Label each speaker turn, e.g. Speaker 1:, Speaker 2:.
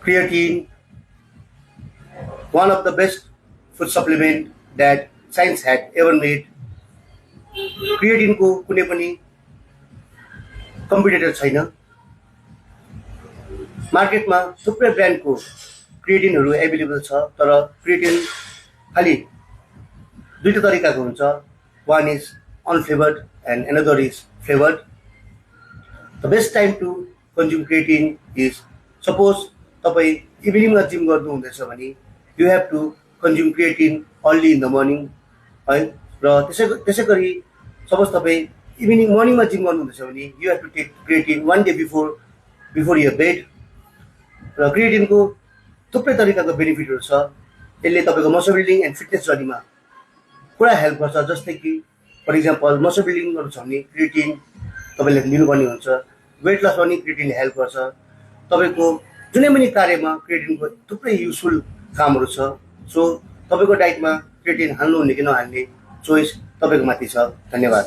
Speaker 1: creatine, one of the best food supplement that science had ever made. Creatine को कुनै पनि competitor छैन। मार्केटमा थुप्रै ब्रान्डको क्रिएटिनहरू एभाइलेबल छ, तर क्रिएटिन खाली दुईटा तरिकाको हुन्छ। One is unflavored and another is flavored. The best time to consume creatine is, suppose तपाईँ इभिनिङमा जिम गर्नु हुँदैछ भने you have to consume creatine early in the morning, है। र त्यसैगरी सपोज तपाईँ इभिनिङ मर्निङमा जिम गर्नु हुँदैछ भने you have to take creatine one day before your bed. र क्रिएटिनको थुप्रै तरिकाको बेनिफिटहरू छ। यसले तपाईको मसल बिल्डिङ एन्ड फिटनेस जर्नीमा पुरा हेल्प गर्छ। जस्तै कि फर इक्जाम्पल मसल बिल्डिङ गर्नु छ भने क्रिएटिन तपाईले लिनुपर्ने हुन्छ। वेट लस पनि क्रिएटिनले हेल्प गर्छ। तपाईको जुनै पनि कार्यमा क्रिएटिनको थुप्रै युजफुल कामहरू छ। सो तपाईको डाइटमा क्रिएटिन हाल्नु हुने कि नहाल्ने चोइस तपाईको माथि छ। धन्यवाद।